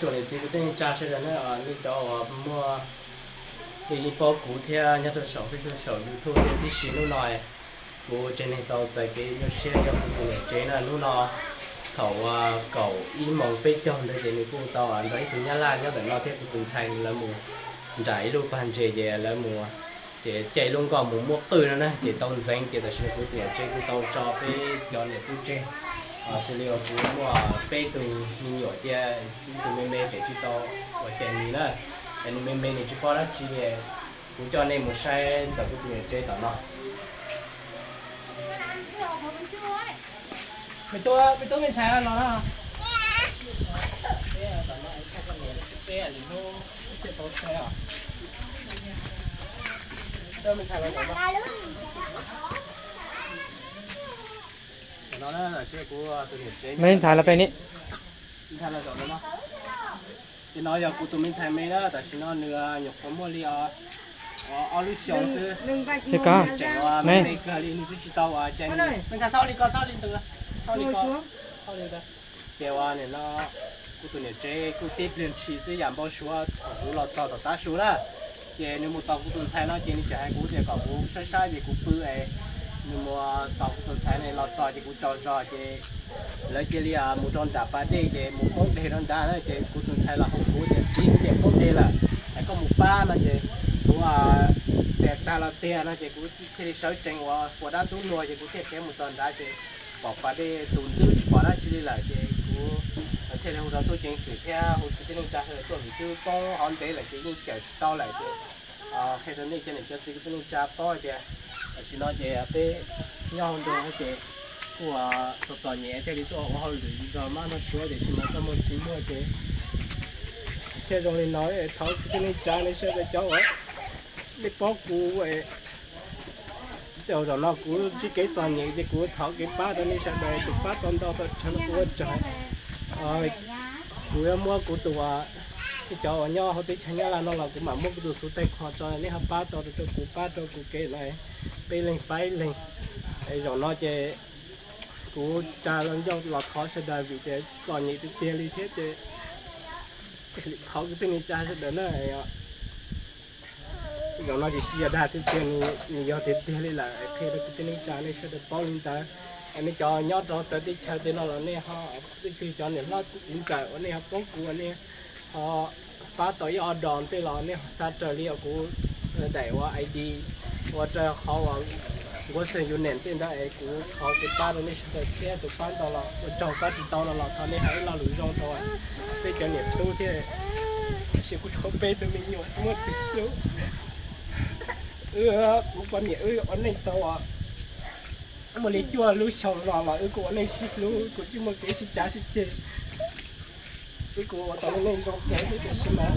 Tsoom niam txiv kwv tij neej tsa sawv daws na, nej cov uas muaj, nej yeej paub kuv thiab nyob rau saum Facebook, saum YouTube thiab tib si, hnub no kuv tsev neeg tau txais kev nyuaj siab yog kuv tus niam tsev na. Hnub no thaum uas kaum ib moos peb caug ntawd ces nws kuj tau nrog ib tug nyab laj nyob ntawm no thiab kuv tus ntxhais lawv mus nram ib lub pag ntses ces lawv mus, ces caij lub nkoj mus muab qwj no na, ces tau ntxeev ces tam sim no kuv tus niam tsev kuj tau tso peb cov niam tub tseg. Xws li uas kuv muaj peb tug me nyuam thiab ib tug me me pem tsis tau ua cas nis na, es nws me me nws tsis paub dab tsi. Kuv coj nej mus saib ntawm kuv tus niam tsev tom no. Me tub, me tub me ntxhais los no. Me ntxhais los pem ni. Ces no yog kuv tus me ntxhais me na, tam sim no nws nyuam qhuav muaj li ob lub xyoo xwb. Tseem me me kawg li, nws twb tsis tau ua cas. Me ntxhais, txhob li ko, txhob li ntawd, txhob li ko, txhob li ntawd. Ces ua nim no kuv tus niam tsev kuj tib pliag ntshis xwb yam npau suav thaum kuv los txog tom tav su na. Ces nws mus tos kuv tus ntxhais no ces nws tseem hais kuv tias kom kuv saib saib ces kuv pw es nws mus tos kuv tus ntxhais ne los txog ces kuv tsaug zog ces lawv cia li mus rau nram pas dej ces mus poob deg rau nrad na. Ces kuv tus ntxhais los hu kuv tias txiv, kuv tias poob deg lawm es koj mus pab no ces kuv tias tag los tiag no ces kuv thiaj li sawv tsees ua ua dab tub luag ces kuv thiaj khiav mus txog nrad ces pom pas dej tus ntws tsis pom dab tsi li lawm ces kuv thiaj li hu rau tub ceev xwm thiab hu kwv tij neej tsa sawv daws tuaj vim twb poob hauv ntev lawm ces yeej cawm tsis tau lawm ces qhia rau nej cov niam cov txiv kwv tij neej tsa paub hais tias tam sim no ces peb nyob hauv nroog ces kuj txom txom nyem thiaj li tuaj ua hauj lwm zog mab noj suav tiam sis mas txoj moo tsis muaj ces thiaj zoo li no. Thov kwv tij neej tsa nej sawv daws cov uas nej paub kuv, tej zaum no kuv ntsib kev txom nyem ces kuv thov kev pab rau nej sawv daws, tus pab tau ntau tau tsawg no kuv ua tsaug. Kuv yuav muab kuv tus, nej cov uas nyob hauv teb chaws Nyab Laj no los kuv mam muab kuv tus xov tooj tag kho tso, nej ho pab tau rau kuv, pab rau kuv kev no, peb leeg pab ib leeg. Zaum no ces kuv tsa los ncauj los thov sawv daws vim tias txom nyem tiag tiag li thiab ces thov kwv tij neej tsa sawv daws na. Zaum no ces tsis yog dag tiag tiag, nws yog tiag tiag li lawm, qhia rau kwv tij neej tsa nej sawv daws paub li ntawd. Nej cov nyob rau txawv teb chaws tej no los nej ho, leej twg cov niam hlob txiv ntxawm uas nej ho paub kuv uas nej ho pab tau ib ob dos tej los nej ho xa raws li uas kuv daim ua ID ua rau qhov uas Western Union tej ntawd es kuv thov kev pab rau nej sawv daws thiab, tus pab ntau los ua tsaug, pab tsis tau no los thov nej hais ib lo lus zoo rau peb cov niam tub thiab. Tab sis kuv tshuav peb tug me nyuam tsis muaj tus hlub. Wb, kuv poj niam wb ua neej tau muaj li cuaj lub xyoo no los wb kuj ua neej sib hlub, kuj tsis muaj kev sib cav sib ceg. Wb kuj ua tau lub neej zoo kawg thiab tiam sis mas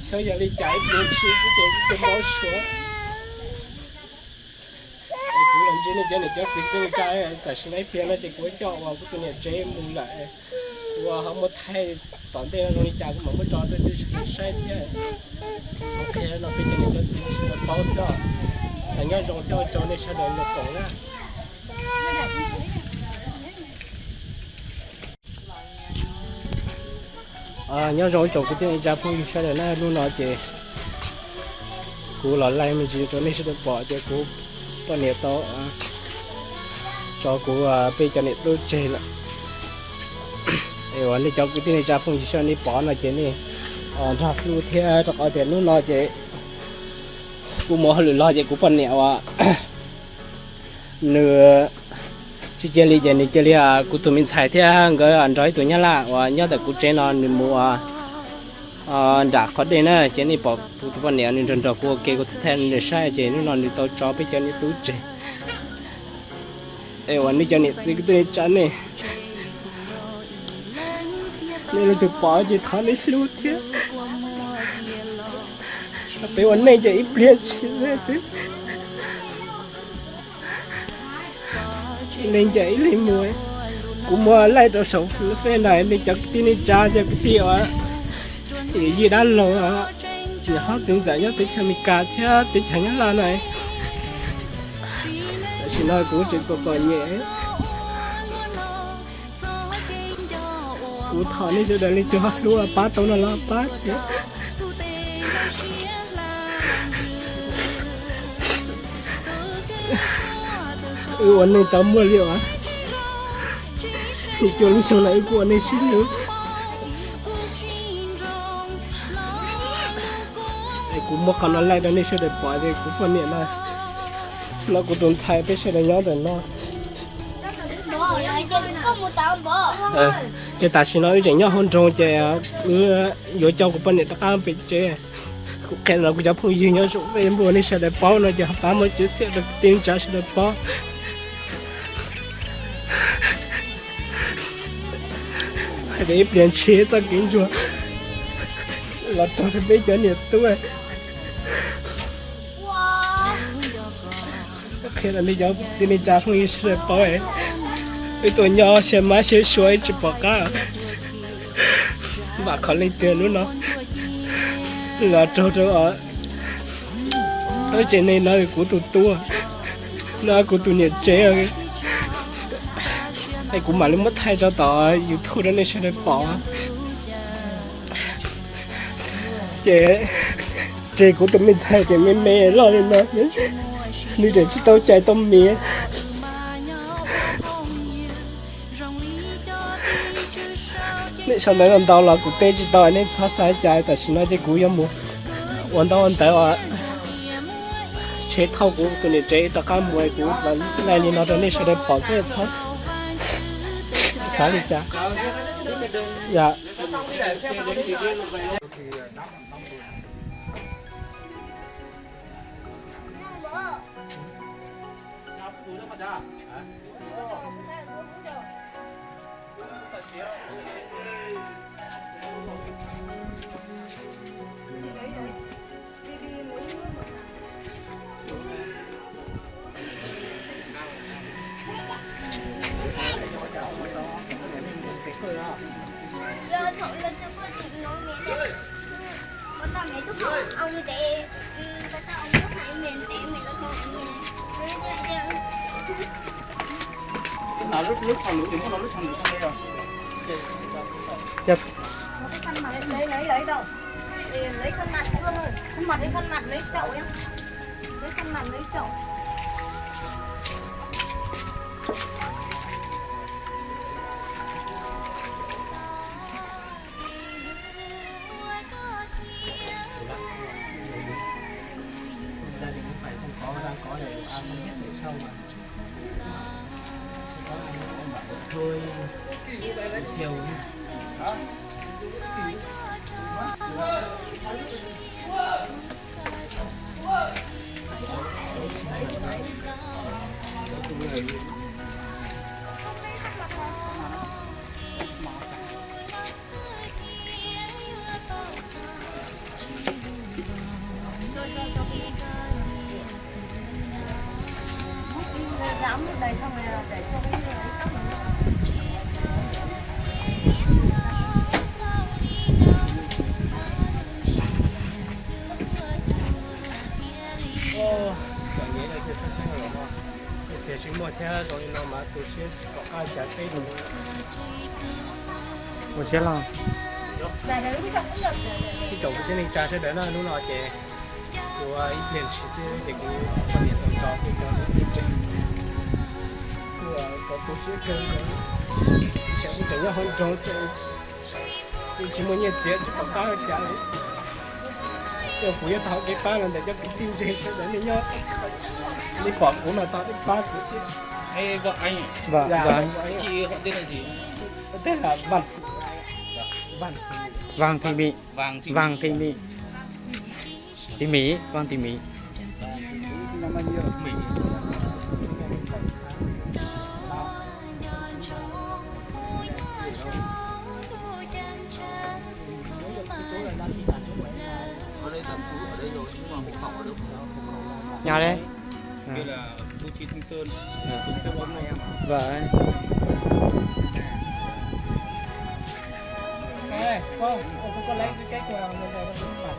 xyov yog li cas ib pliag ntshis xwb ces wb tus npau suav. Kuv los ntsib nej cov niam cov txiv kwv tij neej tsa, tam sim no ib pliag no ces kuv coj uas kuv tus niam tsev mus lawm, kuv ho muab thaij tom ntej no zoo li cas kuv mam muab tso rau nej sawv daws saib thiab. Ok, no peb cov niam cov txiv sawv daws paub xwb os. Nyob zoo thiab ua tsaug nej sawv daws los koom na. Nyob zoo ib tsoom kwv tij neej tsa phooj ywg sawv daws na, hnub no ces kuv los laij me ntsis rau nej sawv daws pom tias kuv poj niam tau tso kuv peb cov niam tub tseg lawm. Es uas nej cov kwv tij neej tsa phooj ywg sawv daws nej pom no ces nej nrog hlub thiab, rau qhov tias hnub no ces kuv mus hauj lwm los ces kuv poj niam uas nws tsis cia li ces nws cia li, kuv tus me ntxhais thiab nkawd nrog ib tug nyab laj uas nyob ntawm kuv tsev no nws mus nram qhov dej na, ces nej pom kuv tus poj niam nws nrog nrog kuv ua ke, kuv thaij nws saib ces hnub no nws tau tso peb cov niam tub tseg. Es uas nej cov niam txiv kwv tij neej tsa nej, nej leej twg pom ces thov nej hlub thiab. Peb ua neej ces ib pliag ntshis xwb, neeg ncaim ib leeg mus. Kuv muab laij rau saum Facebook na, nej cov kwv tij neej tsa, cov kwv tij uas yij dab laug, niam hlob txiv ntxawm nyob teb chaws Amelikas thiab teb chaws Nyab Laj na. Tam sim no kuv tseem txom txom nyem. Kuv thov nej sawv daws leej twg ho hlub pab tau no los pab. Wb ua neej tau muaj li os. Cuaj lub xyoo no wb kuj ua neej sib hlub. Kuv muab qhov no laij rau nej sawv daws pom tias kuv poj niam no, no kuv tus ntxhais peb sawv daws nyob ntawm no. Ces tam sim no wb tseem nyob hauv nroog ces wb yuav coj kuv poj niam rov qab pem tsev. Kuv qhia no kuv cov phooj ywg nyob zoo peb npua nej sawv daws paub no ces ho pab muab tsis xiab rau tij neej tsa sawv daws paub. Hais tias ib pliag ntshiab txoj kev ntsuag los raug rau peb cov niam tub. Qhia rau nej cov tij neej tsa phooj ywg sawv daws paub, wb tuaj nyob xyaw mab xyaw suav wb tsis pom qab, vam khom leej twg hnub no los raug rau tsev neeg no kuv tus tub, no kuv tus niam tsev. Es kuv mam li muab thaij tso tom YouTube rau nej sawv daws pom. Ces tseg kuv tus me ntxhais ces me me loj li no, nws tseem tsis tau cais tau mis. Nej sau ntawv ntau los kuv teb tsis tau, nej txhob xav cas. Tam sim no ces kuv yuav mus ua ntaub ua ntawv os, tseg thauj kuv tus niam tsev rov qab mus, kuv laij li no rau nej sawv daws pom xwb, txhob xav li cas. Gia đình cũng phải không có, đang có để ăn tết sau mà. Chỉ có ăn ôm bảo thôi. Chiều. Txawm nyiav no thiaj tshab tshab los no, txias tsis muaj thiab zoo li no mas tu siab tsis pom qab cas teb li. Ua siab los. Ib tsoom kwv tij neej tsa sawv daws na, hnub no ces kuv ib pliag ntshis xwb ces kuv poj niam tau tso kuv cov tsev, kuv txaus tu siab kawg nkaus. Kuv tseem nyob hauv nroog xwb, yeej tsis muaj nyiaj txiag tsis pom qab cas li. Yog kuv yuav tau kev pab los ntawm cov kwv tij ntse sawv daws nej nyob, nej pom kuv no tau nej pab kuv thiab. Vâng, vâng. Tên là Văn, Văn Thị Mỹ. Vàng Thị Mỹ. Vàng Thị Mỹ. Thị Mỹ, Vàng Thị Mỹ. Mỹ. Ở đây tạm trú ở đây rồi nhưng mà hộ khẩu ở đâu? Nhà đây. Đây là Thu Chi Thanh Sơn, ở Phú Châu Ân này em ạ. Vâng. Ê, con, con, con lấy cái, cái quần áo này về cho con mặc.